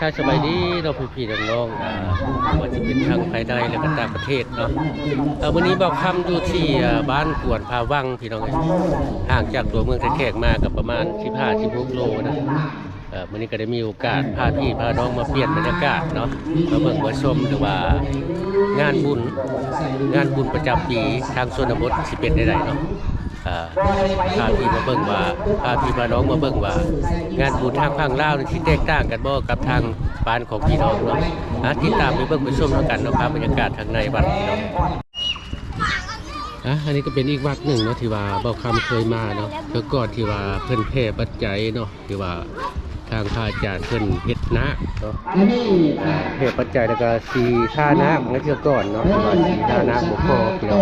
ກະສະບາຍດີເນາະ ພີ່ໆນ້ອງໆ ອ່າ ບໍ່ວ່າຈະເປັນທັງພາຍໃນ ແລະກະຕ່າງປະເທດເນາະ. ເອີ ມື້ນີ້ບ່າວຄຳຢູ່ທີ່ ອ່າ ບ້ານກວນພາວັງ ພີ່ນ້ອງເອີຍ, ຫ່າງຈາກຕົວເມືອງທ່າແຂກມາກະປະມານສິບຫ້າ ສິບຫົກໂລນະ. ເອີ ມື້ນີ້ກະໄດ້ມີໂອກາດພາພີ່ພານ້ອງມາປ່ຽນບັນຍາກາດເນາະ, ມາເບິ່ງມາຊົມ ຫຼືວ່າງານບຸນ ງານບຸນປະຈຳປີທາງຊົນນະບົດຊິເປັນແນວໃດເນາະ. ເອີ ພາພີ່ມາເບິ່ງວ່າ ພາພີ່ພານ້ອງມາເບິ່ງວ່າ ງານບຸນທາງຝັ່ງລາວນີ້ຊິແຕກຕ່າງກັນບໍ່ກັບທາງບ້ານຂອງພີ່ນ້ອງເນາະ. ອ່າ ຕິດຕາມໄປເບິ່ງໄປຊົມນຳກັນເນາະ ພາບບັນຍາກາດທາງໃນວັດພີ່ນ້ອງ. ອ່າ ອັນນີ້ກະເປັນອີກວັດໜຶ່ງເນາະ ທີ່ວ່າບ່າວຄຳເຄີຍມາເນາະ, ເທື່ອກ່ອນທີ່ວ່າເພິ່ນແຜ່ປັດໄຈເນາະ. ທີ່ວ່າທາງພະອາຈານເພິ່ນເຮັດນາກເນາະ ອ່າ ເຮັດປັດໄຈ ແລ້ວກະສີທານາກໃນເທື່ອກ່ອນເນາະ, ທີ່ວ່າສີທານາກບໍ່ພໍພີ່ນ້ອງ.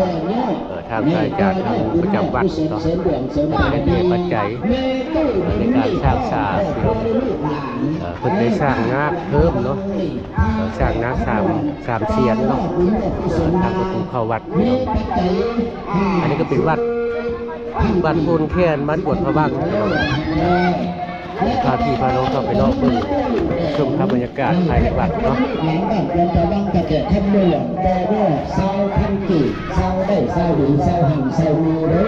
ເອີ ທາງພະອາຈານທາງປະຈຳວັດເນາະ ເພິ່ນໄດ້ເທປັດໄຈ ເອີ ໃນການສ້າງສາພີ່ນ້ອງ. ເອີ ເພິ່ນໄດ້ສ້າງນາກເພີ່ມເນາະ, ເອີ ສ້າງນາກສາມ ສາມສຽນເນາະ ເອີ ທາງປະຕູເຂົ້າວັດພີ່ນ້ອງ. ອັນນີ້ກະເປັນວັດ ວັດໂພນແຄນ ບ້ານກວນພະວັງພີ່ນ້ອງ. ພາພີ່ພານ້ອງເຂົ້າໄປເລາະເບິ່ງ ຊົມພາບບັນຍາກາດພາຍໃນວັດເນາະ. ຫຼັງບ້ານກວນພະວັງ ຕະແກະຄຳມ່ວນ ຕໍ່ຮອດຊາວພັນກີບ ຊາວໄດ້ຊາວດີ ຊາວຮັ່ງຊາວມີເດີ.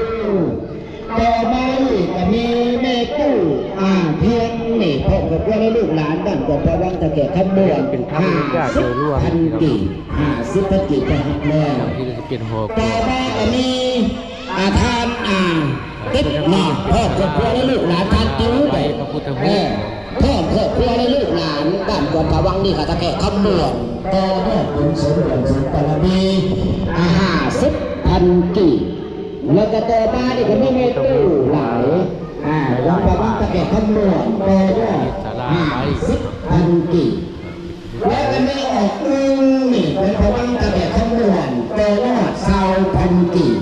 ຕໍ່ມານີ້ກະມີແມ່ຕູ້ ອ່າ ພຽງນີ້ ພ້ອມຄອບຄົວ ແລະລູກຫຼານ ບ້ານກວນພະວັງ ຕະແກະຄຳມ່ວນ ເປັນພາບບັນຍາກາດໂດຍລວມ ຫ້າສິບພັນກີບ ຫ້າສິບພັນກີບ ໄປຮັບແລ້ວ. ຕໍ່ມາກະມີ ອ່າ ທ່ານ ອ່າ ຕິດໜ້າ ພ້ອມຄອບຄົວ ແລະລູກຫຼານ ທ່ານຕິວ ເອີ ພ້ອມຄອບຄົວ ແລະລູກຫຼານ ບ້ານກວນພະວັງນີ້ ກະຕະແກະຄຳມ່ວນ ຕໍ່ຍອດບຸນເສີມດວງເສີມບາລະມີ ອ່າ ຫ້າສິບພັນກີບ. ແລ້ວກະຕໍ່ມານີ້ກະມີແມ່ຕູ້ຫຼາຍ ອ່າ ກວນພະວັງ ຕະແກະຄຳມ່ວນ ຕໍ່ຍອດ ຫ້າສິບພັນກີບ. ແລ້ວກະມີອອກອື່ນນີ້ ເປັນພະວັງຕະແບກຄຳມ່ວນ ຕໍ່ຍອດຊາວພັນກີບ.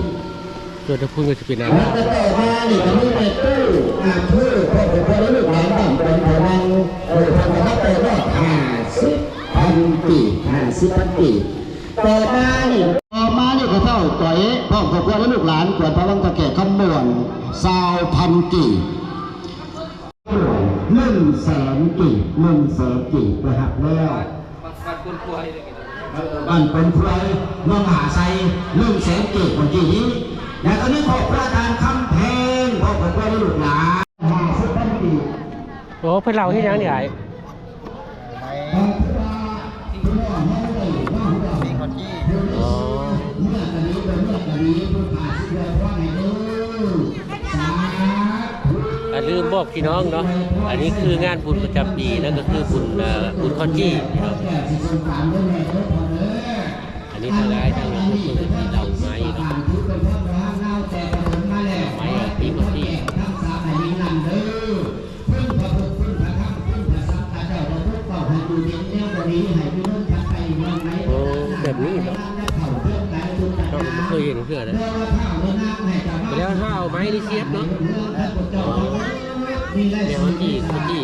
ສ່ວນທາງພຸ້ນກະຈະເປັນອາຣາມ ແລ້ວກະຕໍ່ມານີ້ກະມີແມ່ຕູ້ ອາ ເພິ່ນ ພໍ່ແມ່ພີ່ນ້ອງລູກຫຼານບ້ານກວນພະວັງ ເອີ ເພິ່ນກະມາຕໍ່ຍອດຫ້າສິບພັນກີບ ຫ້າສິບພັນກີບ. ຕໍ່ມານີ້ ຕໍ່ມານີ້ກະເຖົ້າຕ້ອຍ ພ້ອມຄອບຄົວ ແລະລູກຫຼານ ກວນພະວັງຕະແກະຄຳມ່ວນ ຊາວພັນກີບ. ໜຶ່ງແສນກີບ ໜຶ່ງແສນກີບໄປຮັບແລ້ວ. ບ້ານໂພນຄວາຍ ເອີ ບ້ານໂພນຄວາຍ ເມືອງມະຫາໄຊ ໜຶ່ງແສນກີບເມື່ອກີ້ນີ້. ແລ້ວກະມີຄອບຄົວທ່ານຄຳແພງ ຄອບຄົວລູກຫຼານ ຫ້າສິບພັນກີບ. ໂອ້ ເພິ່ນເລົ່າເຮັດຫຍັງນີ້ອ້າຍ? ປີ້ງເຂົ້າຈີ່ ອໍ ອ່າ ລືມບອກພີ່ນ້ອງເນາະ ອັນນີ້ຄືງານບຸນປະຈຳປີ ນັ້ນກະຄືບຸນ ອ່າ ບຸນເຂົ້າຈີ່ເນາະ. ອັນນີ້ທາງອ້າຍທາງເພິ່ນກະຊິເລົ່າໄມ້ເນາະ ເອົາໄມ້ ປີ້ງເຂົ້າຈີ່. ໂອ້ ແບບນີ້ເນາະ. ເຮົາກະບໍ່ເຄີຍເຫັນເທື່ອເດ້. ແລ້ວເຮົາເອົາໄມ້ນີ້ສຽບເນາະ. ແນວເຮົາຈີ່ ເຮົາຈີ່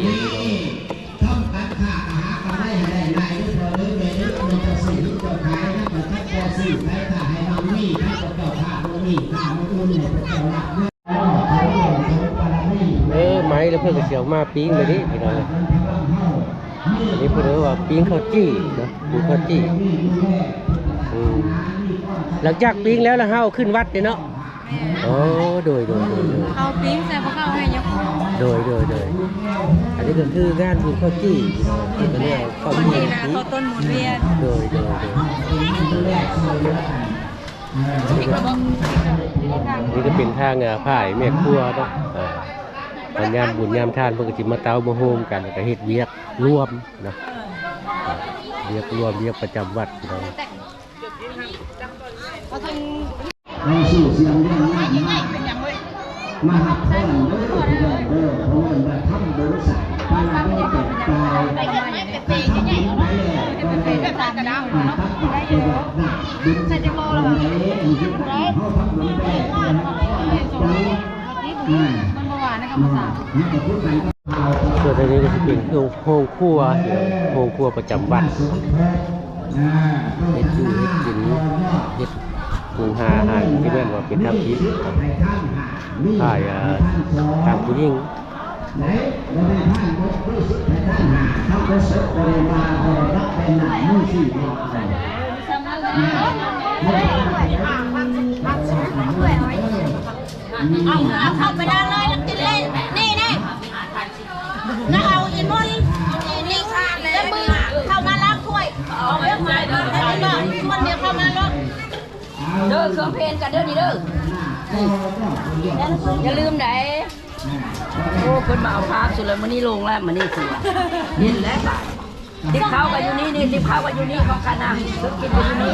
ເອີ ໄມ້ແລ້ວເພິ່ນກະຊິເອົາມາປີ້ງແບບນີ້ພີ່ນ້ອງ. ອັນນີ້ເພິ່ນເອີ້ນວ່າປີ້ງເຂົ້າຈີ່ເນາະ ປີ້ງເຂົ້າຈີ່. ອືມ ຫຼັງຈາກປີ້ງແລ້ວ ແລ້ວເຮົາເອົາຂຶ້ນວັດເດ້ເນາະ. ໂອ້ ໂດຍ ໂດຍ ໂດຍ ໂດຍ ເອົາປີ້ງໃສ່ພວກເຂົາໃຫ້ຍົກ. ໂດຍ ໂດຍ ໂດຍ. ອັນນີ້ກະຄືງານບຸນເຂົ້າຈີ່ ເພິ່ນກະເອີ້ນວ່າເຂົ້າຈີ່ ເຂົ້າຈີ່ນະ ເຂົ້າຕົ້ນໝູນວຽນ. ໂດຍ ໂດຍ ໂດຍ. ນີ້ກະເປັນທາງ ອ່າ ຝ່າຍແມ່ຄົວເນາະ ອ່າ ຍາມບຸນຍາມທານເພິ່ນກະຊິມາເຕົ້າມາໂຮມກັນ ແລ້ວກະເຮັດວຽກລວມເນາະ ວຽກລວມ ວຽກປະຈຳວັດເນາະ. ເອົາຊື່ສຽງເລື່ອງງານມາ ມາຮັບພອນເດີພີ່ນ້ອງເດີ ເພິ່ນວ່າທຳບຸນສ້າງບາລະມີແຈກຈ່າຍ ຖ້າທຳບຸນໄປແລ້ວກະໄດ້ ອ່າ ຕັກບາດໄປວັດນະ. ບຸນທຳບຸນໄປແລ້ວ ເຮົາທຳບຸນໄປແລ້ວກະໄດ້ຮັບພອນ ອ່າ ມັນບໍ່ວ່າໃນທຳມະຊາດ. ສ່ວນອັນນີ້ກະຊິເປັນໂຮງຄົວ ໂຮງຄົວປະຈຳວັດ ເຮັດຢູ່ເຮັດກິນ ເຮັດປຸງຫາອາຫານ ທີ່ແມ່ນວ່າເປັນທຳອິດ ຝ່າຍ ອ່າ ທາງຜູ້ຍິງ ໄດ້ ບໍ່ແມ່ນທ່ານບໍ່ຮູ້ສຶກແຕ່ທ່ານຫາ ເຮົາກໍສົບບໍລິວານ ບໍ່ໄດ້ຮັບແຕ່ໜ້າມືສີ່ວ່າເອົາ ເອົາ ເອົາເຂົ້າໄປນຳເລີຍ ແລ້ວກິນເລີຍ ນີ້ ນີ້ ແລ້ວເອົາອີ່ມົນ ອີ່ນິງ ແລ້ວມືເຂົ້າມາລ້າງຖ້ວຍ ເອົາເດີ ອີ່ມົນດຽວເຂົ້າມາໂລດ ເດີ ເຄື່ອງເພນກັນເດີນີ້ເດີ ຢ່າລືມໃດ ໂອ້ ເພິ່ນມາເອົາພາບສຸດແລ້ວ ມື້ນີ້ລົງແລ້ວ ມື້ນີ້ຊິວ່າ ນີ້ແຫຼະ ຕິບເຂົ້າກໍຢູ່ນີ້ ນີ້ຕິບເຂົ້າກໍຢູ່ນີ້ ຂອງກັນນະ ເພິ່ນກິນກໍຢູ່ນີ້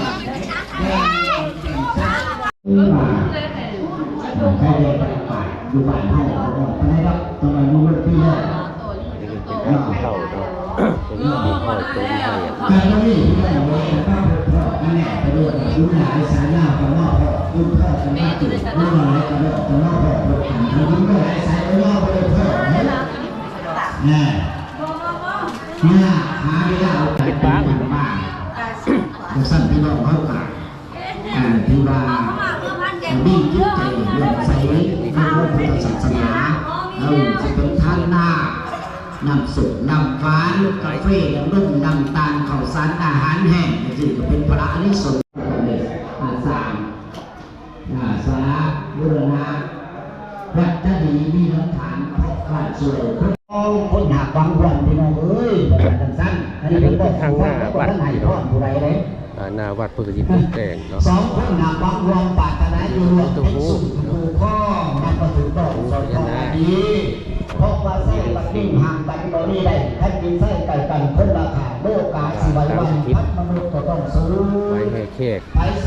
ໃຄແດ່ໄປປາດຢູ່ບ້ານເຮົາ ບໍ່ອອກປານໃດດອກ ແຕ່ວ່າຢູ່ເມືອງປີແລ້ວ ອັນນີ້ກໍເປັນຮ້ານກິນເຂົ້າເນາະ ເປັນຮ້ານກິນເຂົ້າຕົ້ມໃຫ້ ກັນນີ້ພີ່ນ້ອງເອີຍ ມາພົບພໍ້ກັນແນ່ ປະໂຫຍດບຸນຫຼາຍ ສາຍຍາວກໍມາພໍ້ ບຸນພໍ້ກັນມາເກີດ ບຸນຫຼາຍກະດອກກໍມາພໍ້ ພົບກັນ ບຸນຫຼາຍສາຍກໍມາບໍ່ໄດ້ພໍ້ເນາະ ແນ່ ຍາກຫາເວລາເອົາກັນເປັນບາງ ຈັ່ງຊັ້ນພີ່ນ້ອງເຮົາກໍ ອ່າ ທີ່ວ່າມີຈິດໃຈເຫຼື້ອມໃສໃນພະພຸດທະສາສະໜາ ເອີ ຊິເປັນທານນ້ຳ ນ້ຳສົ້ມ ນ້ຳຫວານ ກາເຟ ນ້ຳນົມ ນ້ຳຕານ ເຂົ້າສານ ອາຫານແຫ້ງ ຈັ່ງຊີ້ກໍເປັນພະລະອານິສົງ ອາ ສ້າງ ອາ ສາບູລະນະ ວັດຈະດີມີຫຼັກຖານ ເພາະການຊ່ວຍຄົນ ຄົນຫາກຫວັງຫວນ ພີ່ນ້ອງເອີຍ ວ່າຈັ່ງຊັ້ນ ອັນນີ້ເພິ່ນບອກທາງໜ້າວັດ ພີ່ນ້ອງ ອ່າ ໜ້າວັດເພິ່ນກໍຊິຕົກແຕ່ງເນາະ ສອງຄົນຫາກຫວັງຫວນ ປາດຖະໜາຢູ່ລວມ ເປັນສຸກຢູ່ຄອງ ນຳມາຖືກຕ້ອງສອດຄ່ອງອັນດີ ເພາະວ່າໃຊ້ບັດນິ້ງຫ່າງກັນບໍ່ມີໄດ້ ຄັນກິນໃຊ້ໃກ້ກັນຄົນລະຂ້າງ ໂລກາຊິໄຫວວັນ ພັດມະນຸດກໍຕ້ອງສູນ ໄວ້ໃຫ້ແຂກ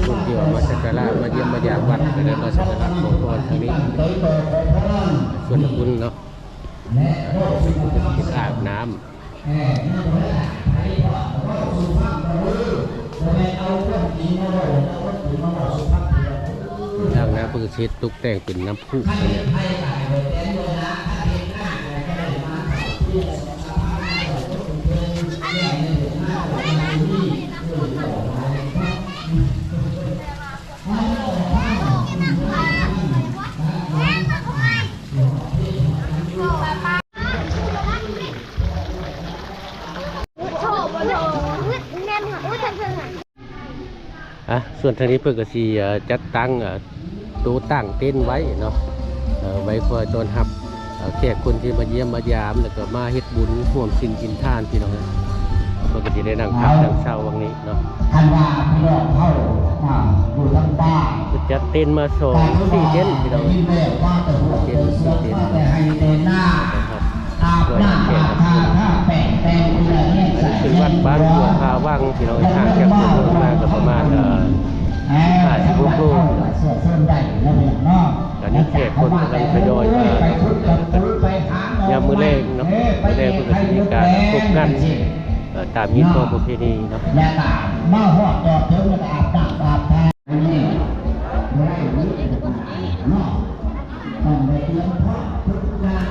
ຄົນທີ່ວ່າມາສັກກາລະມາຢ້ຽມມາຢາມວັດ ກໍໄດ້ມາສັກກາລະຂໍພອນທາງນີ້ ສ່ວນບຸນເນາະ ແລະ ເພິ່ນກໍຊິອາບນ້ຳ ທາງໜ້າເພິ່ນກໍຊິເຮັດຕົກແຕ່ງເປັນນ້ຳພຸ ອ່ະ ສ່ວນທາງນີ້ເພິ່ນກໍຊິ ເອີ ຈັດຕັ້ງ ເອີ ໂຕະຕັ້ງເຕັນໄວ້ເນາະ ເອີ ໄວ້ຄອຍຕ້ອນຮັບ ເອີ ແຂກຄົນທີ່ມາຢ້ຽມມາຢາມ ແລ້ວກໍມາເຮັດບຸນຮ່ວມສິນກິນທານ ພີ່ນ້ອງເອີຍ ເພິ່ນກໍຊິໄດ້ນັ່ງພັກນັ່ງເຊົາຫວ່າງນີ້ເນາະ ຄັນວ່າພີ່ນ້ອງເຮົາ ອ່າ ຢູ່ທາງບ້ານ ເພິ່ນຈັດເຕັນມາສອງສີ່ເຕັນ ພີ່ນ້ອງເອີຍ ເຕັນສີ່ເຕັນ ອາບນ້ຳອາບທ່າ ທາແປ້ງແຕ່ງເພື່ອຮຽນໃສ່ຮຽນຫົວ ອັນນີ້ເປັນວັດບ້ານຫົວຜາວັງ ພີ່ນ້ອງເອີຍ ຫ່າງຈາກຕົວເມືອງມາກໍປະມານ ເອີ ຫ້າສິບຫົກໂລ ອັນນີ້ແຂກເພິ່ນກຳລັງທະຍອຍມາເນາະ ຍາມມື້ແລງເນາະ ມື້ແລງເພິ່ນກໍຊິມີການພົບງັນ ເອີ ຕາມຮີດຂອງປະເພນີເນາະ ແລ້ວກໍມາຮອດຈອດເຖິງ ແລ້ວກໍອາບນ້ຳອາບທ່າ ອັນນີ້ບໍ່ໄດ້ເນາະ ຕ້ອງໄດ້ຕຽມພ້ອມທຸກຢ່າງ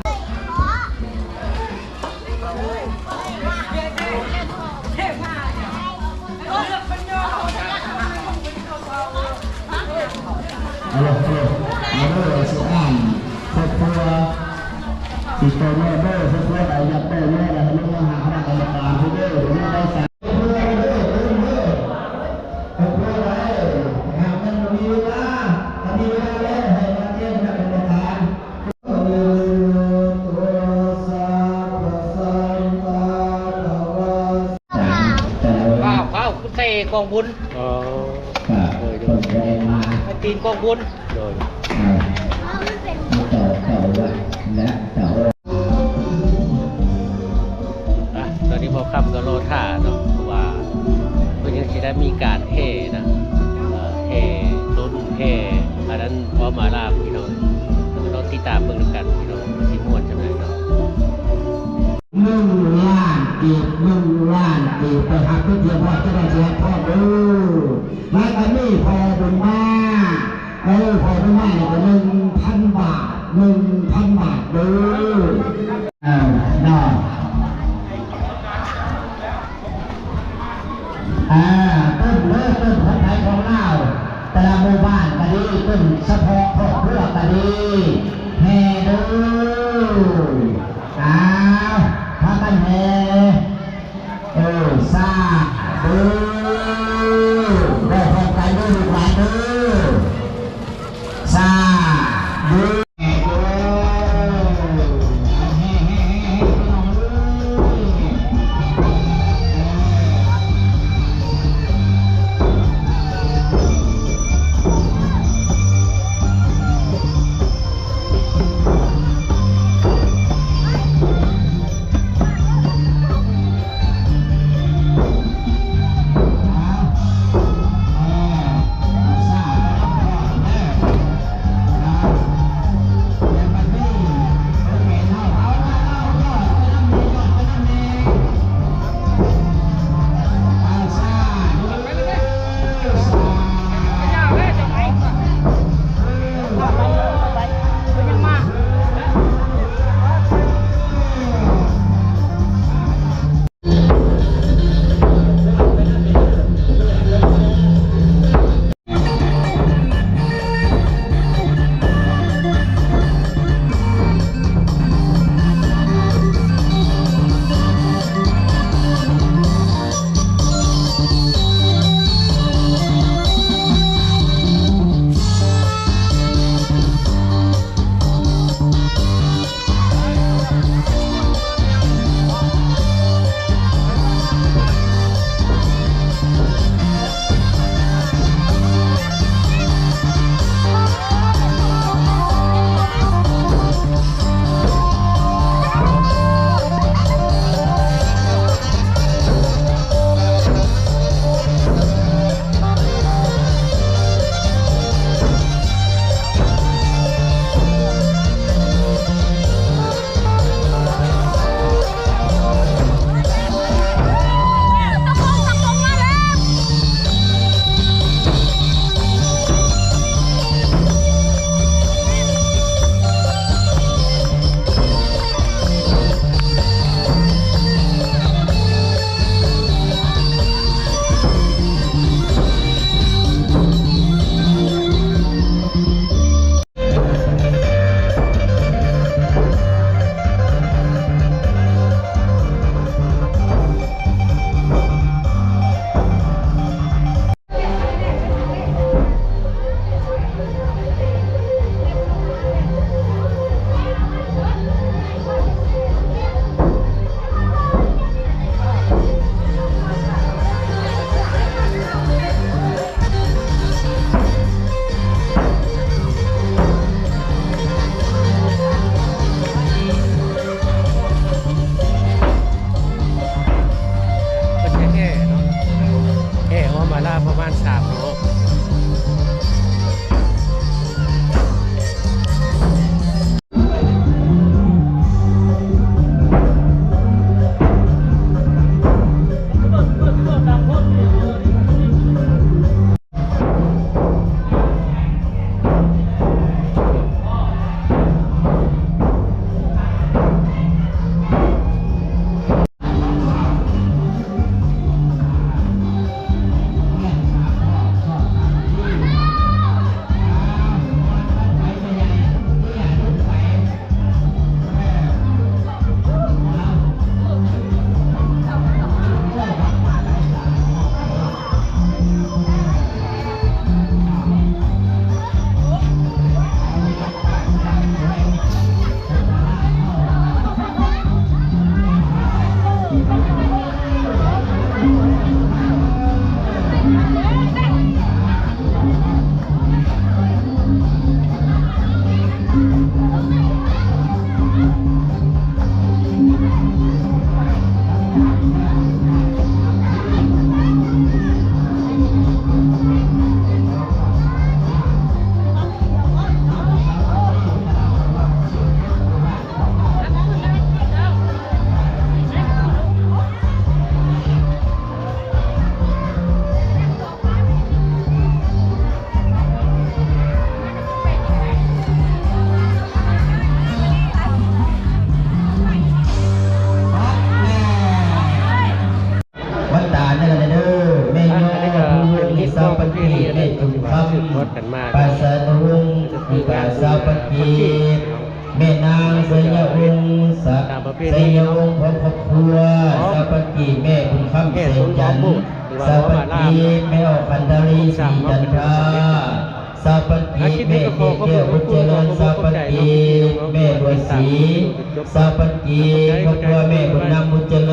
ເອົາເດີ ເອົາເດີ ຊິອ່ານຄອບຄົວ ຕິດຕໍ່ແມ່ເດີ ຄອບຄົວໃດຢາກໄດ້ແມ່ໃດ ໃຫ້ລົງມາຫາຄະນະກຳມະການເດີ ເດີ ເດີ ໄດ້ສາ ອ້າວ ອ້າວ ໃສ່ກອງບຸນ ອໍ ໂດຍ ໂດຍ ໄປຕີນກອງບຸນ ໂດຍ ອ່າ ເຈົ້າ ເຈົ້າ ແລະ ເຈົ້າ ອ່ະ ຕອນນີ້ພໍ່ຄ່ຳກໍລໍຖ້າເນາະ ເພາະວ່າເພິ່ນຍັງຊິໄດ້ມີການແຫ່ນະ ເອີ ແຫ່ຕົ້ນ ແຫ່ອັນນັ້ນພ້ອມອາລາມ ພີ່ນ້ອງ ກໍລອງຕິດຕາມເບິ່ງນຳກັນ ພີ່ນ້ອງ ວ່າຊິມ່ວນສ່ຳໃດເນາະ. ໜຶ່ງລ້ານກີບ ໜຶ່ງລ້ານກີບ ໄປຮັບເງິນຮຽບຮ້ອຍ ເຈົ້າໜ້າທີ່ຮັບພ້ອມເດີ ແລ້ວກໍມີພໍ່ບຸນມາ ເອີ ພໍ່ບຸນມານີ້ກໍໜຶ່ງພັນບາດ ໜຶ່ງພັນບາດເດີ ເອີ ເນາະ ອ່າ ຕົ້ນເດີ ຕົ້ນຂອງໃຜຂອງລາວ ແຕ່ລະໝູ່ບ້ານກໍດີ ຕົ້ນສະເພາະຄອບຄົວກໍດີ ແຫ່ເດີ. ອ້າວ ພາກັນແຫ່ ເອີ ສາທຸ ເວົ້າພ້ອມກັນເດີລູກຫຼານເດີ ສາທຸ. ເພິ່ນຈະແຫ່ເນາະ ແຫ່ຫົວໝາລາປະມານສາມຮອບ. ວັນຕາເນີເດີ ແມ່ຍອດ ຜູ້ວົງ ຊາວປະເກດ ແມ່ຈຸມຄຳ ປາສາດວົງ ແລ້ວກະຊາວປະເກດ. ແມ່ນາງໄຊຍະວົງ ສະ ໄຊຍະວົງ ພ້ອມຄອບຄົວ ຊາວພັນກີບ ແມ່ບຸນຄຳ ແສງຈັນ ຊາວພັນກີບ ແມ່ອອກຄັນທາລີ ສີຈັນທາ ຊາວພັນກີບ ແມ່ເກດແກ້ວ ບຸດຈະເລີນ ຊາວພັນກີບ ແມ່ບົວສີ ຊາວພັນກີບ ຄອບຄົວແມ່ບຸນນຳ ບຸດຈະເລີນ